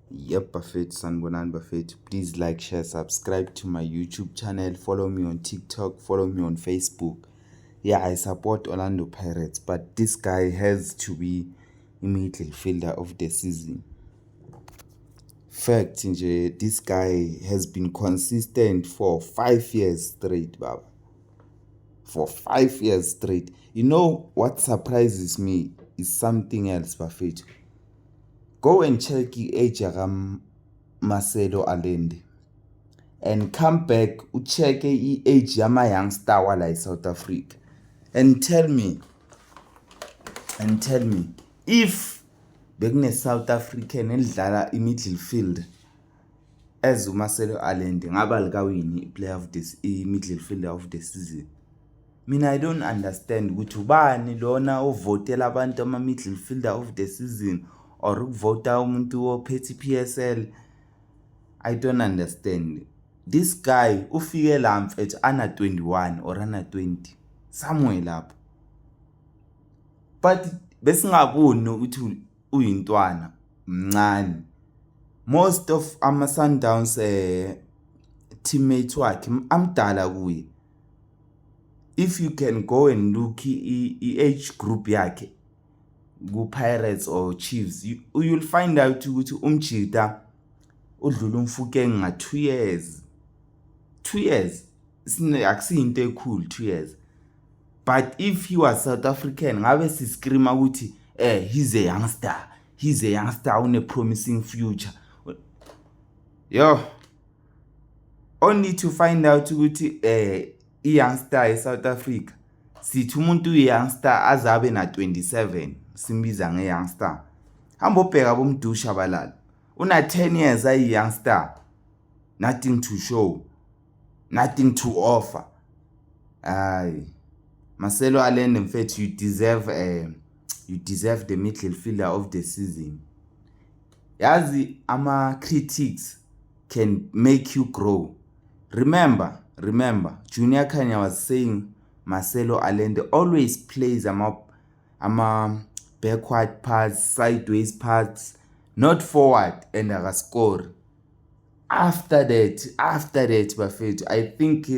Yep, Buffett, Sanbonan Buffett. Please like, share, subscribe to my YouTube channel. Follow me on TikTok. Follow me on Facebook. Yeah, I support Orlando Pirates, but this guy has to be a midfielder of the season. Fact, this guy has been consistent for 5 years straight, Baba. For 5 years straight. You know what surprises me is something else, Buffett. Go and check the age of Marcelo Allende and come back check the age of my youngster while in South Africa and tell me if bekune South African elidlala midfield as Marcelo Allende ngaba likawini player of this midfielder of the season. Mina I don't understand ukuthi ubani lona ovotela abantu ama midfielder of the season or ukuvota umuntu ophethe PSL. I don't understand. This guy ufike la mfethu ana 21 or ana 20 somewhere lapho. But besingaboni ukuthi uyintwana mncane. Most of ama Sundowns teammates wakhe amdala kuye. If you can go and look age group yakhe ku Pirates or Chiefs, you'll find out ukuthi umjita udlula umfukeng nga 2 years. 2 years. Akusiyinto ecool 2 years. But if he was South African, ngabe si scream ukuthi he's a youngster. He's a youngster on a promising future. Yo. Only to find out ukuthi youngster e South Africa sithi umuntu youngster azabe na 27 simbiza nge youngster. Hamba ubheka bomdusha balala. Una 10 years ayi youngster. Nothing to show. Nothing to offer. Marcelo Allende mfethu you deserve the midfielder of the season. Yazi ama critics can make you grow. Remember, Junior Kanya was saying Marcelo Allende always plays ama backward pass, sideways pass, not forward and akascore. After that Buffett, I think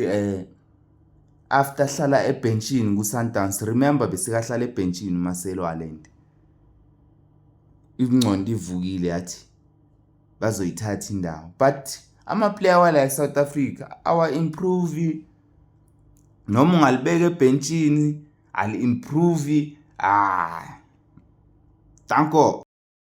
after hlala ebenchini ku Sundowns, remember besikahlala ebenchini Marcelo Allende. Ingcondo ivukile yathi bazoyithatha indawo. But ama player wala eSouth Africa awa improve noma ungalibeka ebenchini al improve. Danko.